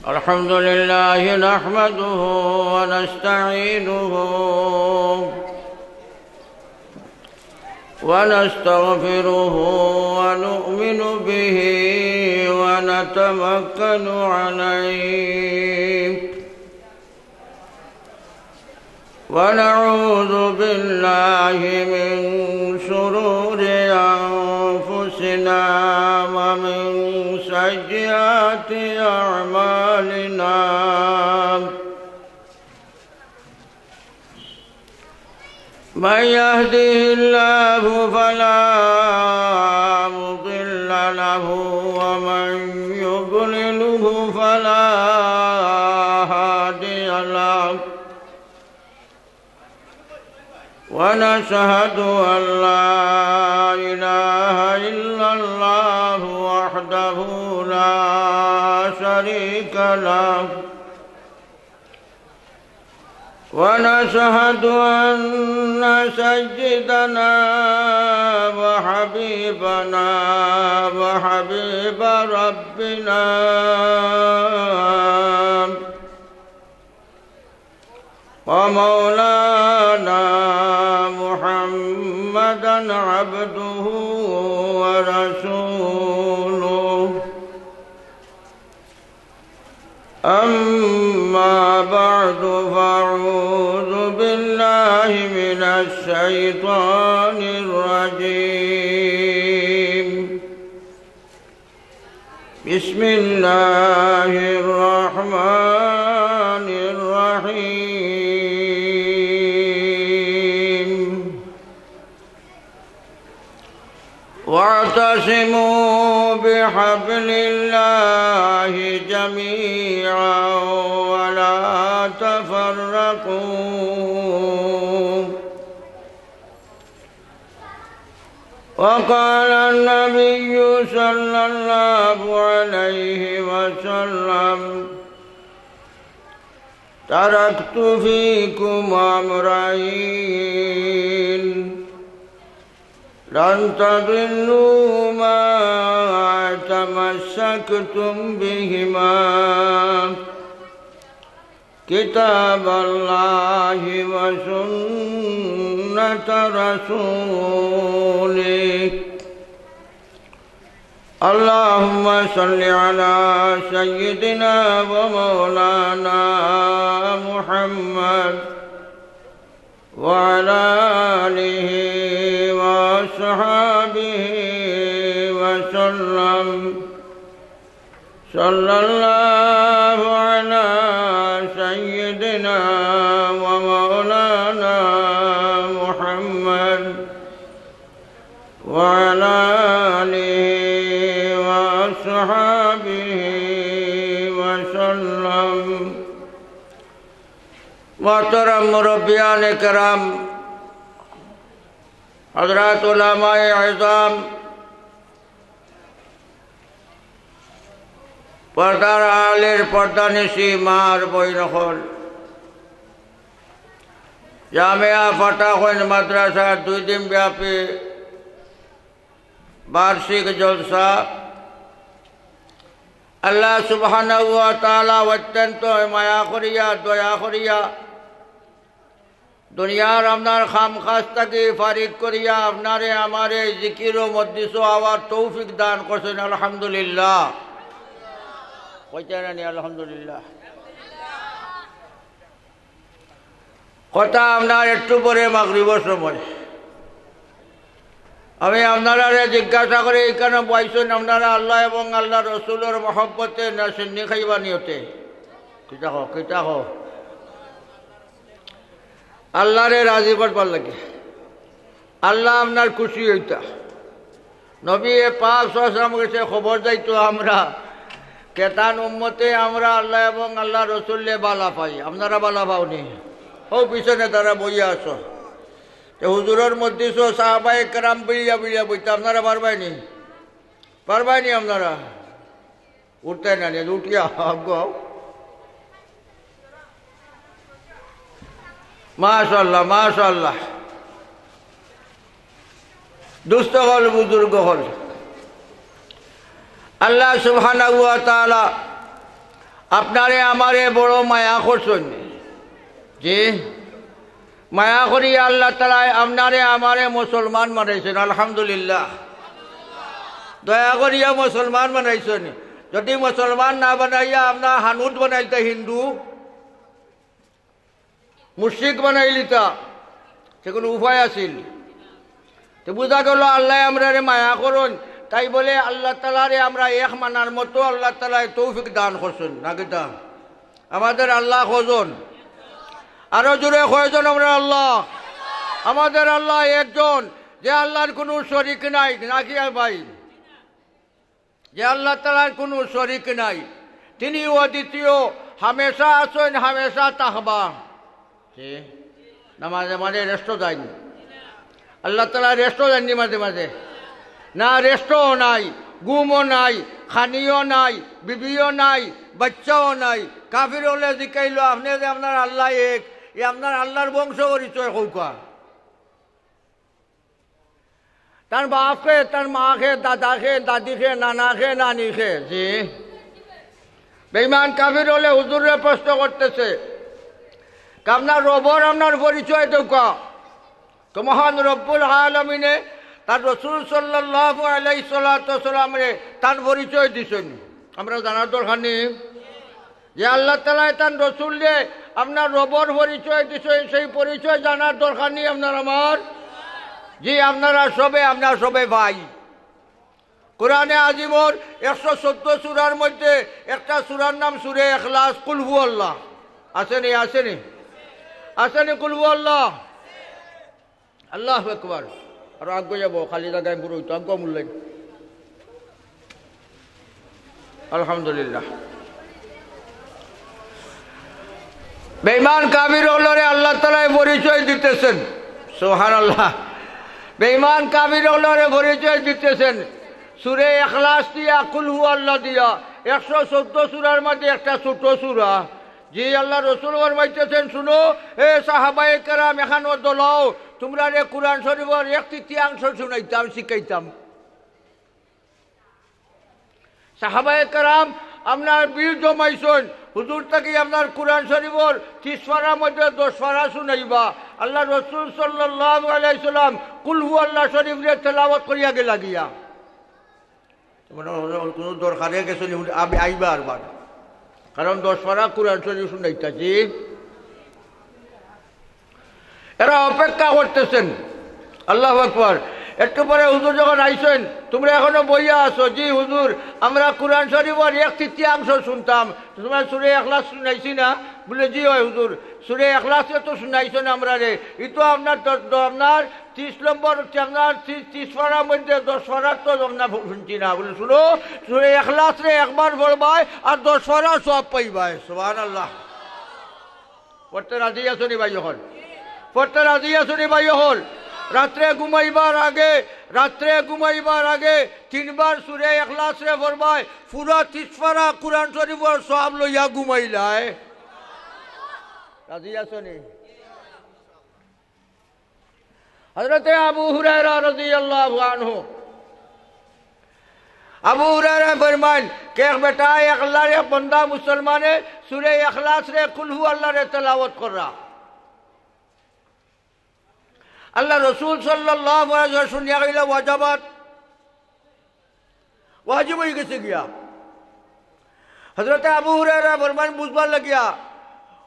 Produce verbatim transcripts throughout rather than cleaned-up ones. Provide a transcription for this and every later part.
الحمد لله نحمده ونستعينه ونستغفره ونؤمن به ونتوكل عليه ونعوذ بالله من شرور أنفسنا ومن سيئات أعمالنا. من يهده الله فلا مضل له ومن يضلله فلا هادي له. ونشهد أن لا إله إلا الله وحده لا شريك له. ونشهد أن سيدنا وحبيبنا وحبيب ربنا ومولانا محمدا عبده ورسوله. أما بعد، فأعوذ بالله من الشيطان الرجيم. بسم الله الرحمن الرحيم. واعتصموا بحبل الله جميعا ولا تفرقوا. وقال النبي صلى الله عليه وسلم: تركت فيكم أمرين لن تضلوا ما تمسكتم بهما، كتاب الله وسنة رسوله. اللهم صل على سيدنا ومولانا محمد وعلى آله وأصحابه وسلم. صلى الله على سيدنا ومولانا محمد وعلى آله وأصحابه وسلم. محترم مربیان کرام، حضرات علماء عظام، পর্দার আড়ালের পর্দানিশি মা আর বইন অকল, জামিয়া ফাটাখইন মাদ্রাসার দুই দিন ব্যাপী বার্ষিক জলসা। আল্লাহ সুবহানাহু ওয়া তাআলা অত্যন্ত মায়া করিয়া, দয়া করিয়া, দুনিয়ার আপনার কাম কাজ থাকি ফারিগ করিয়া আপনারে আমারে জিকির ও মজলিসো আওয়ার তৌফিক দান করছইন, আলহামদুলিল্লাহ। কইতা নানি আলহামদুলিল্লাহ? কথা আপনার একটু পরে মাগরিবর সময়। আমি আপনারারে জিজ্ঞাসা করি, ইখানো বইছইন আপনারা আল্লাহ এবং আল্লাহর রসুলর মহব্বতে না সিন্নি খাইবার নিয়তে? কিতা কও, কিতা কও? আল্লাহরে রাজি করবার লাগি, আল্লাহ আপনার খুশি অইতা। নবী পাক সাল্লাল্লাহু আলাইহি ওয়াসাল্লাম গেছে খবর যাইতো আমরা, কেতান উম্মতে আমরা আল্লাহ এবং আল্লাহ রসুলরে বালা পাই। আপনারা বালা পাওনি? ও পিছনে তারা বইয়া আছো। তে হুজুরর মজলিসো সাহাবায়ে কেরাম বিলিয়া বিলিয়া বইতা, আপনারা পারবায়নি? পারবায়নি আপনারা? উঠতে না নিয়ে উঠিয়া আগাও। মাশাআল্লাহ, মাশাআল্লাহ। দুস্ত অকল, বুজুর্গ অকল, আল্লাহ সুবহানাহু ওয়া তাআলা আপনারে আমারে বড় মায়া করছইন। জি, মায়া করিয়া আল্লাহ তাআলায় আপনারে আমারে মুসলমান বানাইছইন, আলহামদুলিল্লাহ। দয়া করিয়া মুসলমান বানাইছইন। যদি মুসলমান না বানাইয়া আপনার হানুত বানাইলতা হিন্দু, মুশরিক বানাইলিতা, তে কুনু উপায় আছিল? তে বুঝা গেল আল্লায় আমরারে মায়া করইন, তাই বলে আল্লাহ তাআলারে আমরা এক মানার মতো আল্লাহ তাআলায় তৌফিক দান করছইন, না কিতা? আমাদের আল্লাহ কয়জন? আরো জোরে কয়জন আমরার আল্লাহ? আমাদের আল্লাহ একজন, যে আল্লাহর কুনু শরিক নাই, নাকি ভাই? যে আল্লাহ তাআলার কুনু শরিক নাই, তিনি অদ্বিতীয়, হামেশা আছইন, হামেশা থাকবা। জি, না মাঝে মাঝে রেস্টও যাইন। আল্লাহ তাআলা রেস্টও যাইননি মাঝে মাঝে? না, রেস্টও নাই, ঘুমও নাই, খানিও নাই, বিবিও নাই, বাচ্চাও নাই। কাফির অকলে জিকাইলো, আপনে যে আপনার আল্লাহ এক, ই আপনার আল্লাহর বংশ পরিচয় কউক্কা। তান বাপকে, তান মাকে, দাদাকে, দাদিকে, নানাকে, নানিকে, জি। বেঈমান কাফির অকলে হুজুররে প্রশ্ন করতেছে, "আপনার রবর আপনার পরিচয় দেউক্কা।" তো মহান রব্বুল আলামিনে তার রসুল সাল্লাল্লাহু আলাইহিস সালাতু ওয়াস সালামরে তান পরিচয় দিছইন। আমরা জানার দরকার নি? যে আল্লাহ তাআলায় তান রসুলরে আপনার রবর পরিচয় দিছইন, সেই পরিচয় জানার দরকার নি আপনার আমার? জি, আপনারা সবে, আপনারা সবে ভাই। কোরআনে আজিমর একশো চৌদ্দ সূরার মধ্যে একটা সূরার নাম সূরা ইখলাস, কুল হু আল্লাহ। আছে নি, আছে নি? আছে নি কুল হু আল্লাহ? আল্লাহু আকবার। আরো আগুয়াই যাইবো, খালি জাগায় পুরো অইতো, আগুয়া মূল্যায়ন। আলহামদুলিল্লাহ। বেঈমান কাফির অকলরে আল্লাহ তাআলায় পরিচয় দিতেছেন। সুবহানাল্লাহ। বেঈমান কাফির অকলরে পরিচয় দিতেছেন সূরা ইখলাস দিয়া, কুল হু আল্লাহ দিয়া, একশো চৌদ্দ সূরার মধ্যে একটা ছোট সূরা। জি, আল্লাহর রসুল ফরমাইতেছেন, "শুনো, এ সাহাবায়ে কেরাম, এখানো দলাও, তুমরারে কোরআন শরিফর এক তৃতীয়াংশ শুনাইতাম, শিখাইতাম।" সাহাবায়ে কেরাম আপনার বিল জমাইছইন, হুজুর থাকি আপনার কোরআন শরিফর তিরিশ পারার মধ্যে দশ পারা শুনাইবা। আল্লাহর রসুল সাল্লাল্লাহু আলাইহি সাল্লাম কুল হু আল্লাহ শরিফরে তেলাওয়াত করিয়া গেলা গিয়া। মনে হয় কুনু দরকারে গেছইন নি, আমি আইবা আরবার। কারণ দশ পারা কোরআন শরিফ শুনাইতা, জি। এরা অপেক্ষা করতেছেন। আল্লাহু আকবার। একটু পরে হুজুর যখন আইছইন, "তুমরা এখনো বইয়া আছো?" "জি হুজুর, আমরা কোরআন শরিফর এক তৃতীয়াংশ শুনতাম, তুমরা সূরা ইখলাস শুনাইছি না?" বলে, "জি অয় হুজুর, সূরা ইখলাসে তো শুনাইছইন আমরারে, ই তো আপনার দ-, দ-, আপনার তিরিশ নম্বর, আপনার তিরিশ, তিরিশ পারার মধ্যে দশ পারা তো আমরা ফু-, শুনছি না।" বলে, "শুনো, সূরা ইখলাসরে একবার পড়বায় আর দশ পারা সওয়াব পাইবায়।" সুবহানাল্লাহ। পড়তে রাজি আছো নি ভাই অকল? পড়তে রাজি আছো নি ভাই অকল? রাত্রে ঘুমাইবার আগে, রাত্রে ঘুমাইবার আগে তিনবার সূরা ইখলাসরে পড়বায়, পুরা তিরিশ পারা কোরআন শরিফর সওয়াব লইয়া ঘুমাইলায়। রাজি আছো নি? হযরতে আবু হুরায়রা রাদিয়াল্লাহু আনহু, আবু হুরায়রা ফরমাইন, কে এক বেটা, এক আল্লাহর এক বন্দা মুসলমানে সূরা ইখলাসরে, কুল হু আল্লাহরে তেলাওয়াত কররা। আল্লাহর রসুল সাল্লাল্লাহু আলাইহি ওয়াসাল্লাম শুনিয়া কইলা, "ওয়াজাবাত।" ওয়াজিব অইগেছে গিয়া। হযরতে আবু হুরায়রা ফরমাইন বুঝবার লাগিয়া,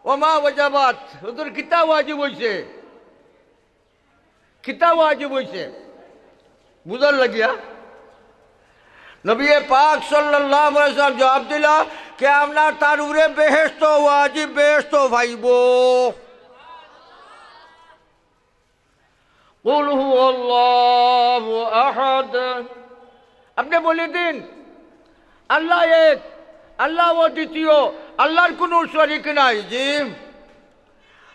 "ওমা ওয়াজাবাত, হুজুর কিতা ওয়াজিব অইছে? কিতা ওয়াজিব অইছে?" বুঝার লাগিয়া নবী পাক সাল্লাল্লাহু আলাইহি ওয়াসাল্লাম জবাব দিলা, "কে আপনার তার উপরে বেহেশত ওয়াজিব, বেহেশত পাইবো।" কুল হুয়াল্লাহু আহাদ। আপনে বলি দিন, আল্লাহ এক, আল্লাহ অদ্বিতীয়, আল্লাহর কুনু শরিক নাই। জি,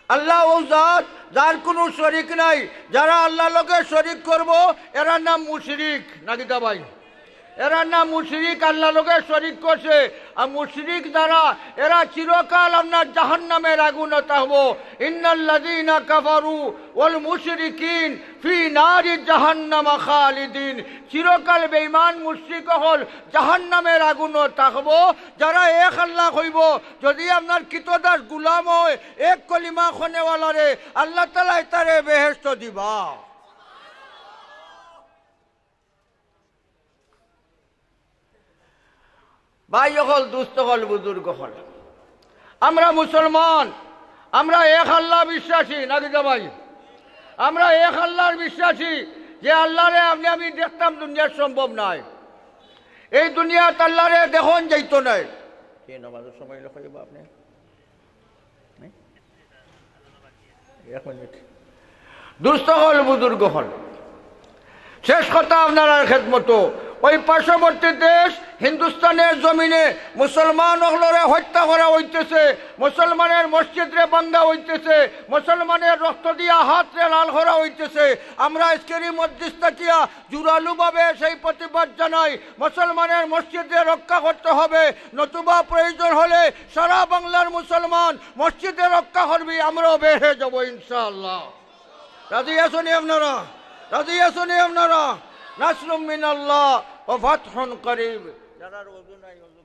আল্লাহ অউ জাত, যার কুনু শরিক নাই। যারা আল্লাহর লগে শরিক করবো, এরার নাম মুশরিক। না কিতা ভাই? এরা না মুশরিক, আল্লাহর লগে শরিক করছে। আর মুশরিক যারা, এরা চিরকাল আপনার জাহান্নামের আগুনো থাকবো। ইন্নাল্লাযীনা কাফারু ওয়াল মুশরিকিন ফি নারি জাহান্নামা খালিদিন। চিরকাল বেঈমান মুশরিক অকল জাহান্নামের আগুনো থাকবো। যারা এক আল্লাহ কইবো, যদি আপনার কৃতদাস গুলাম হয়, এক কলিমা কনেওয়ালারে, আল্লাহ তাআলায় তারে বেহেশত দিবা। ভাই অকল, দুস্ত অকল, বুজুর্গ অকল, আমরা মুসলমান, আমরা এক আল্লাহ বিশ্বাসী, নাকি যা ভাই? আমরা এক আল্লাহর বিশ্বাসী, যে আল্লাহরে আপনি আমি দেখতাম দুনিয়ার সম্ভব নায়। এই দুনিয়াত আল্লাহরে দেখুন যাইতো নায়। কে নামাজের সময় হইল কইব আপনি? এক মিনিট। দুস্ত অকল, বুজুর্গ অকল, শেষ কথা আপনারার খেদমতো, ওই পার্শ্ববর্তী দেশ হিন্দুস্তানের জমিনে মুসলমান অকলরে হত্যা করা হইতেছে, মুসলমানের মসজিদরে ভাঙ্গা হইতেছে, মুসলমানের রক্ত দিয়া হাতরে লাল করা হইতেছে। আমরা আজকের এই মজলিস থাকিয়া জোরালোভাবে সেই প্রতিবাদ জানাই। মুসলমানের মসজিদরে রক্ষা করতে হবে, নতুবা প্রয়োজন হলে সারা বাংলার মুসলমান মসজিদরে রক্ষা করবি, আমরাও বের হয়ে যাবো ইনশাআল্লাহ। রাজি আছনি আপনারা? রাজি আছনি আপনারা? নাসরুম মিনাল্লাহ ওয়া ফাতহুন করিব। যারার ওযু নাই, ওযু